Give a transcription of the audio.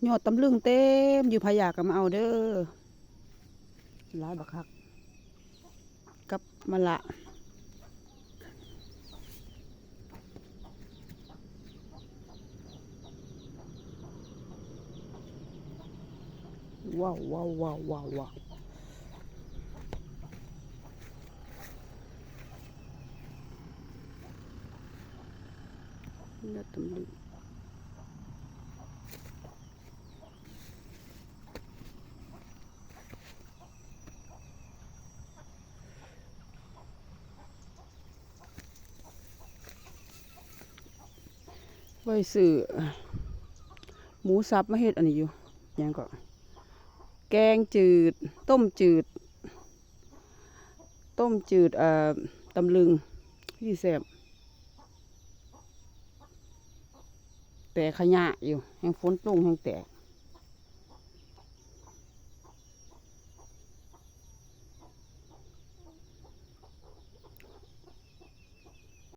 ຍອດຕຳລຶງເຕັມຢູ່ ໃຜຢາກກໍມາເອົາເດີ ຫຼາຍບັກຄັກ ກັບມະລະ ວ້າວ ວ້າວ ວ້າວ ວ້າວ ວ້າວ ຍອດຕຳລຶງ. ໄວ້ຊື້ໝູສັບມາເຮັດອັນນີ້ຢູ່ ຫຍັງເກາະ ແກງຈືດ ຕົ້ມຈືດ ຕົ້ມຈືດ ເອີ ຕຳລຶງ ຊິແຊບ ແຕກຂະຍະຢູ່ ແຮ່ງຝົນຕົກແຮ່ງແຕກ.